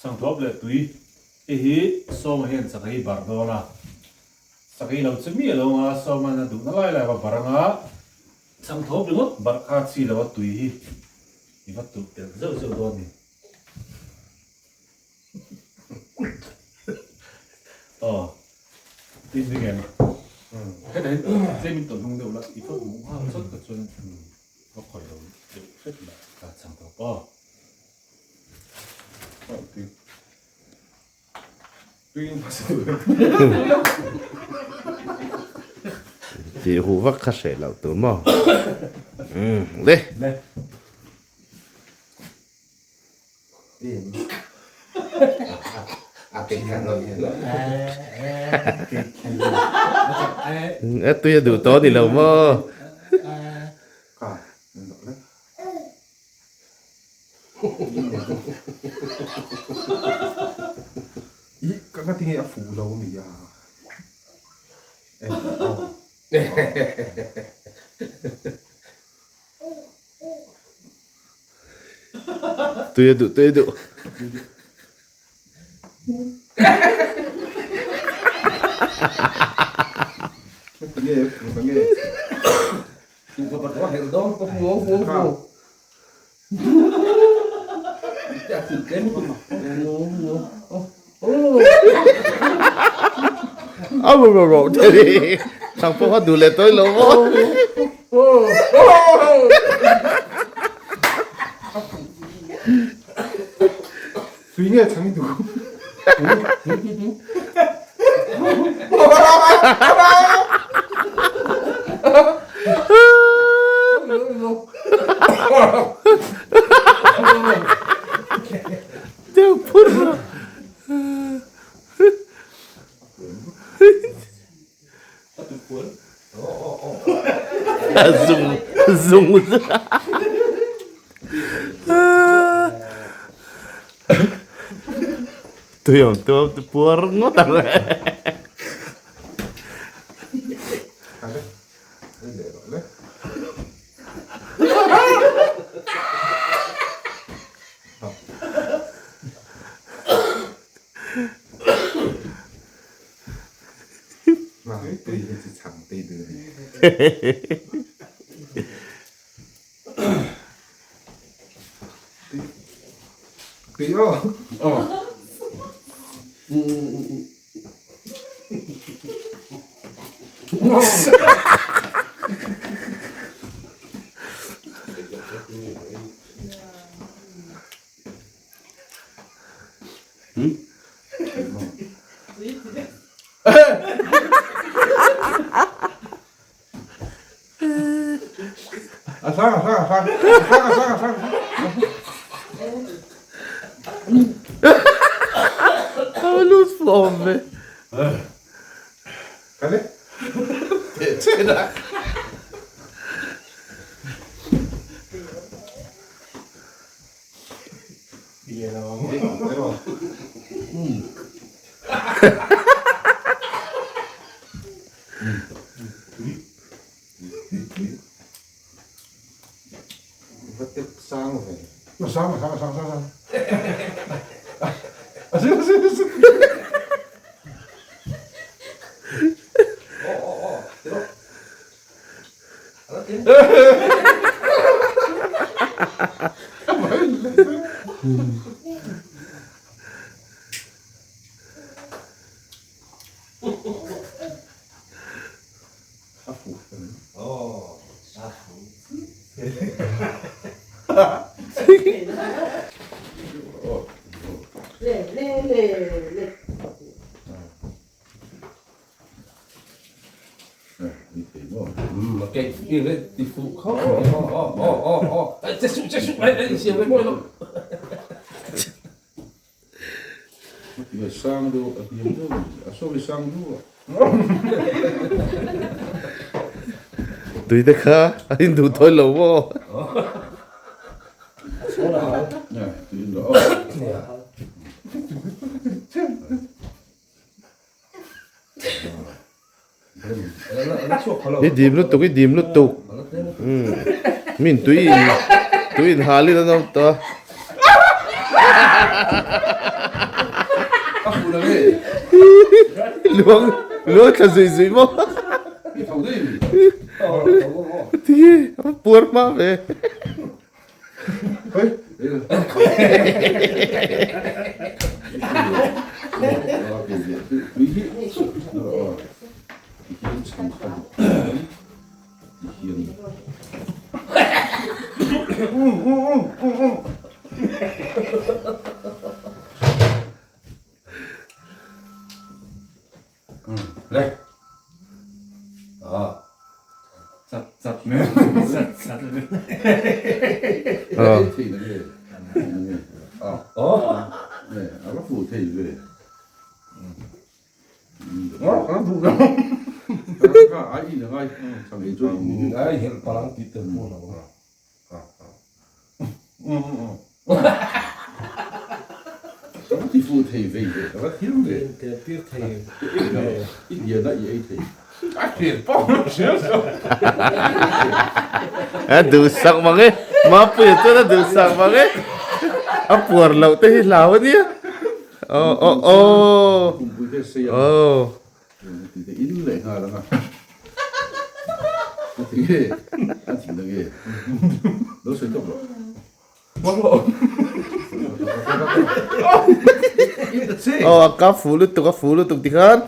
Chhangthawp leh tui hei hi Sawma hian sakei barh dawn a, sakei lo che miah lo anga Sawma'n a duhna lai lai a va barh anga chhangthawp ringawt barh kha chi lo a tui hi i va tulh telh zeuh zeuh dawn a ni. Aw tin ding em? Hetah hian tlem in tawlh hnung deuh la i va hmuh nghal chawt ka chuan va khawih lo deuh hret la ka chhangthawp aw. Tih huh vak kha hreh loh tur maw? Umm le. A tui a duh tawh a ni lo maw? Ih ka nga tinge a fuh lo mi a Tui a duh tui a duh. Thang pawh kha duh leh tawi lo maw? Tui nge chhang i duh? Deuh phur. Zung zung. Tui awm tu awm tu puar ngawt ang e. Tui te kha a in duh thawi lo maw? I dim lutuk i dim lutuk min tui in tui in hal in an awm tawh a. Luang luang thla zui zui maw? Ti a puar hma ve. A duhsak mang e, Mapuia chuan a duhsak mang e, a puar loh te hi hlau a nia, aw aw aw aw. Aw a ka fu lutuk a fu lutuk tikhan.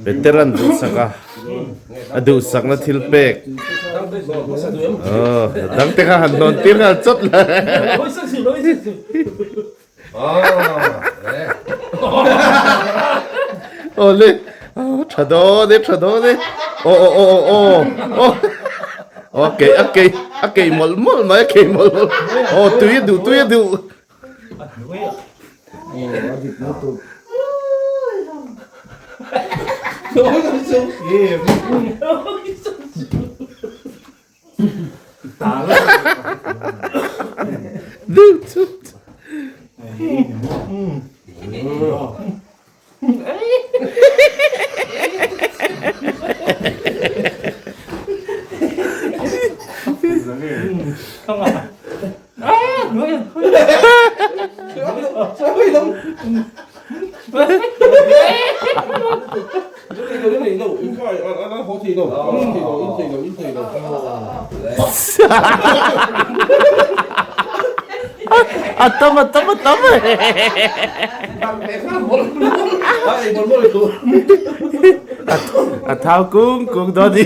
Veteran duhsak a, a duhsakna thil pek dang te kha han hnawn tir nghal chawt la. Aw le, tha dawn e, tha dawn e. Aw aw aw aw aw. Aw a keih a keih a keih mawlh mawlh mai a keih mawlh mawlh. Aw tui a duh tui a duh. A tam a tam a tam A thau kung kung dawn i.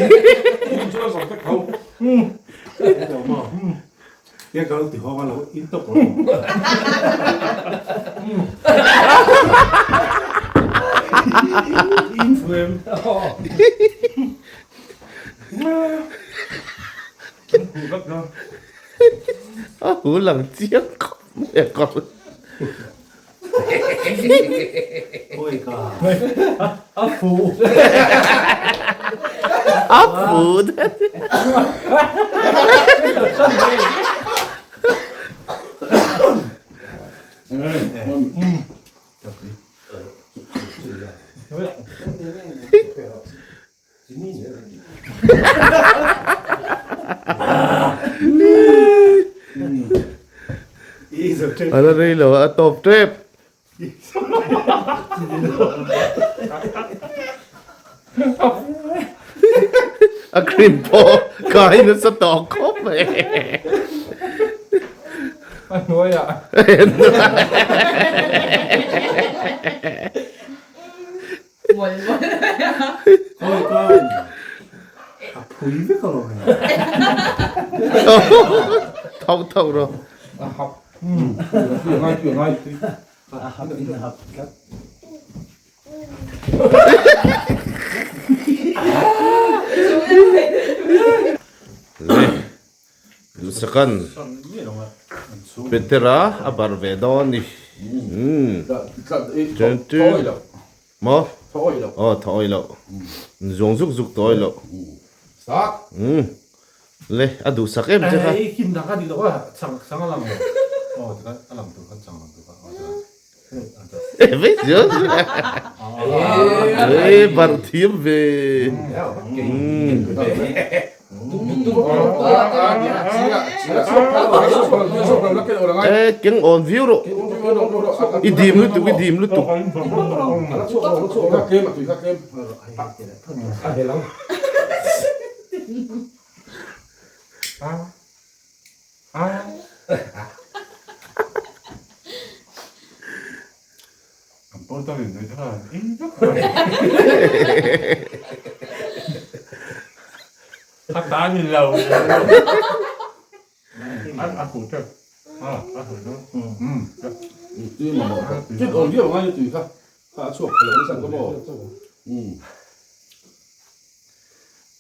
A hu lang chiang khawp mai a kawr. A fu A la rei lo a, a tawp tep. A cream pawh kai nasa tawh khawp mai. A hnuaiah. Thau thau rawh. A hap in a hap tlat. Le Duhsakan Petera a barh ve dawn ni. Maw? Aw thaw awih loh. Zuang zuk zuk tawh awih loh. Le a duhsak em che kha. Ei kin dang a nih loh a chang chang a lang lo. Aw tikhan a lang tur khan chang lang tur kha aw tikhan. Vei zio zio. Ei bar thiam ve. E keng awn viau rawh. I dim lutuk i dim lutuk.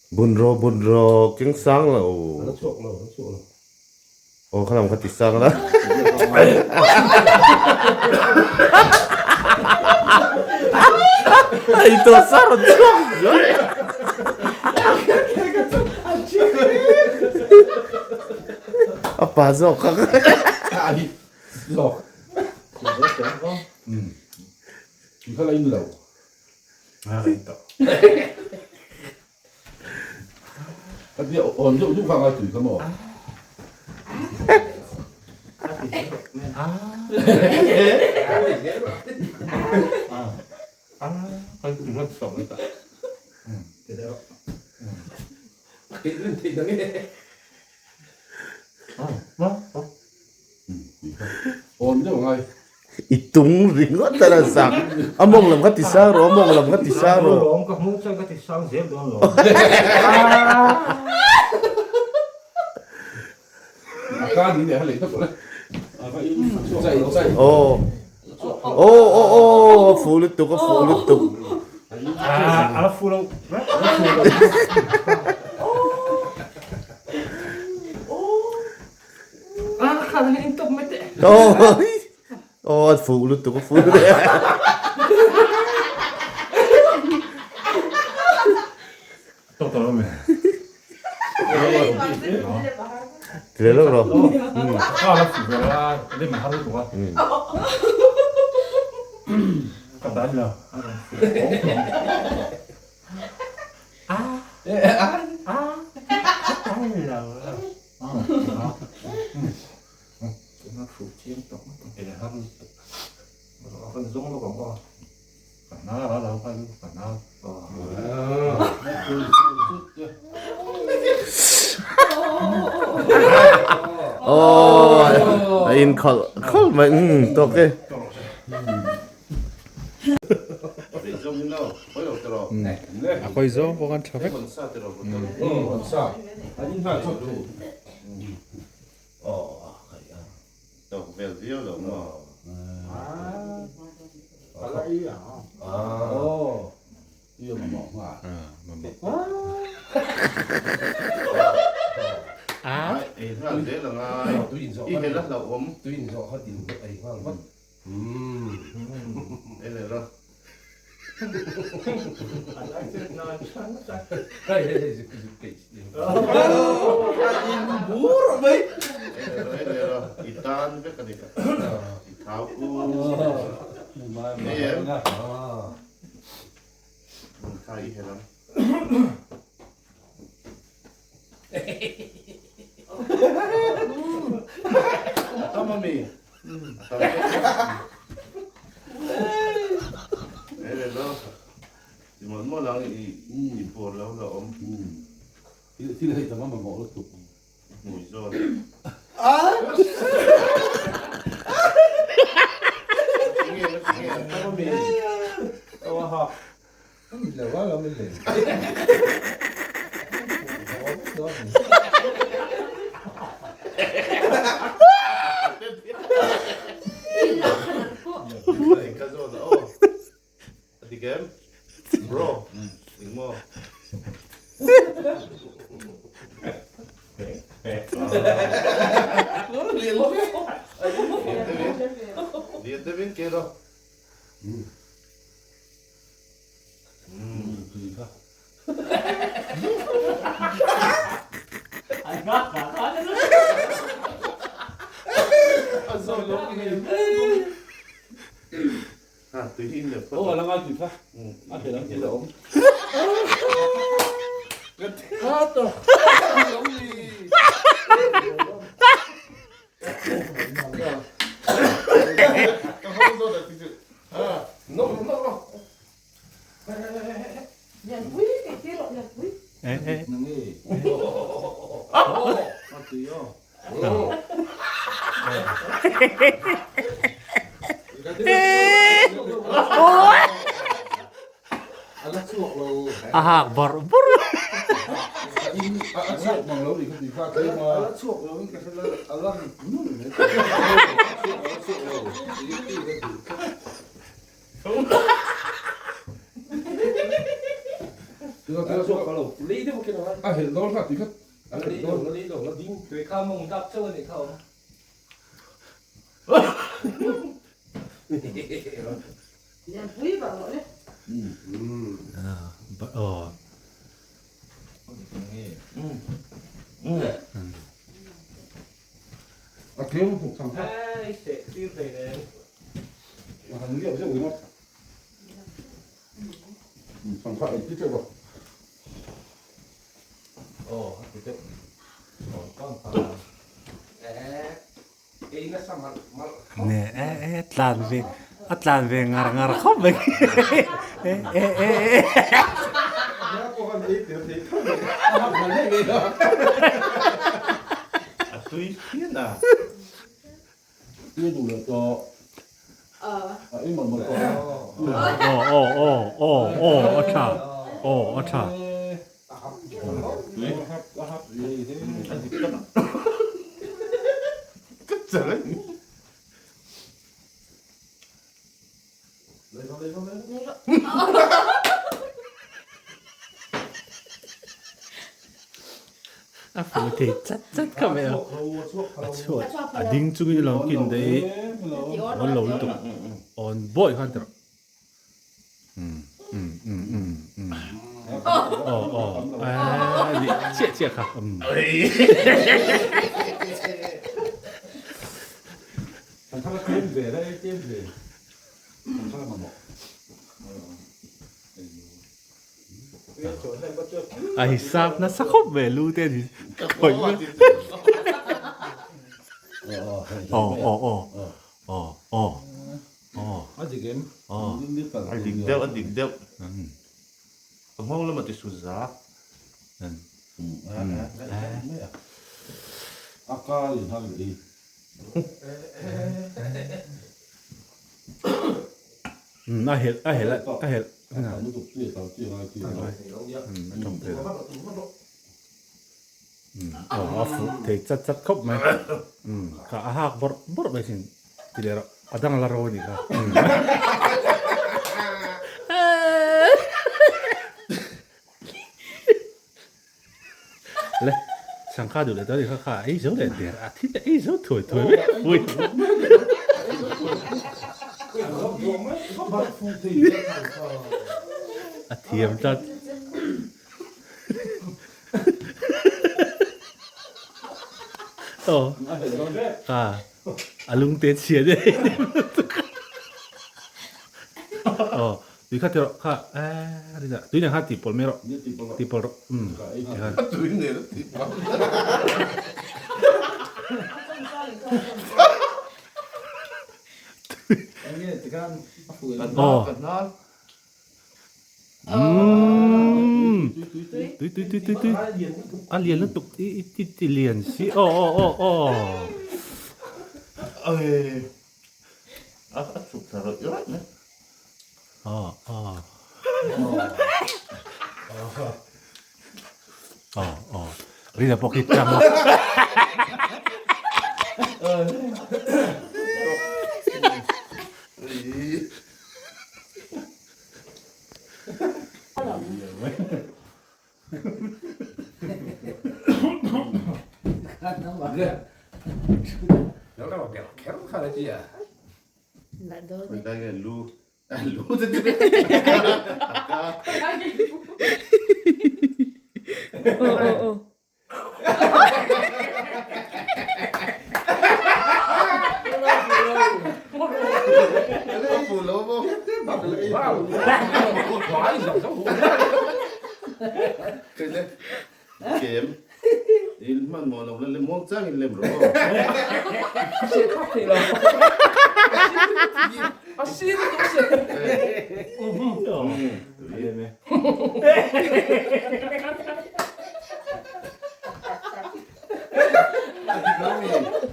Bunraw bunraw keng sang lo. Aw kha lam kha ti sang la. Ai to sa ron chhuak zuai. A pa zawk kha. Zawk. Kha la in lo. Ka tia awn deuh deuh kha ngai tui kha maw? Awn deuh ngai. I tung ringawt a la zak. A mawng lam kha ti sang rawh, a mawng lam kha ti sang rawh. Lawm ka hmuh chuan ka ti sang zel dawn lo. A ka ni leh ha lei tak le. Chai chai. Aw. Aw aw aw a fu lutuk a fu lutuk. A la fu lo. Aw a fuh lutuk a fuh lutuk. Ti leh lawk rawh. Aw a in khalh khalh mai umm tawk e. A hawi zawng pawh khan tha vek. em? Bro, eng maw? Lian deuhin ke rawh. A hak bawrh bawrh. Nè e e tlan ve a tlan ve ngar ngar khawp mai e e e e. A tui phian a. Aw aw aw aw aw a tha aw a tha. A fuh thei chat chat kha mai a, a chhuat a ding chungin a lo kin daih i awn lo lutuk awn bawi khan ti rawh um um um um um aw aw aaa chiah chiah kha um. A hisap nasa khawp mai lu te ani khawih mai aw aw aw aw aw aw a dik deuh a dik deuh a nghawng lamah ti su za A helh a helh a helh aw a fuh thei chat chat khawp mai kha a hak bawrh bawrh mai sin ti leh rawh a dang la ro a nih kha. Le sangha duh leh tawh a ni kha kha ei zo leh der a thil ei zo thuai thuai mai a pui. A thiam tlat. Aw kha a lungte chhia daih. Aw Tui kha ti rawh kha eh rinah tui nen khan tih pawlh mai rawh tih pawlh rawh umm ti khan. Tui nen a tih pawlh. Aw umm tui tui tui tui tui a lian lutuk i i ti lian si aw aw aw aw. A chhuk thla rawih rawih mai. Aw aw aw aw Rina pawh khi tang a.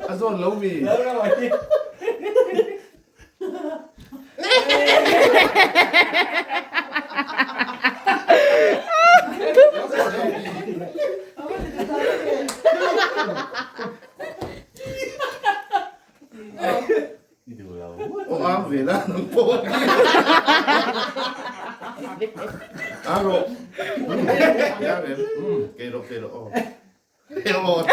A zawn lo mi. Aw ang ve la nang pawh. A rawh. Ya rem. Kei rawh kei rawh aw. Aw.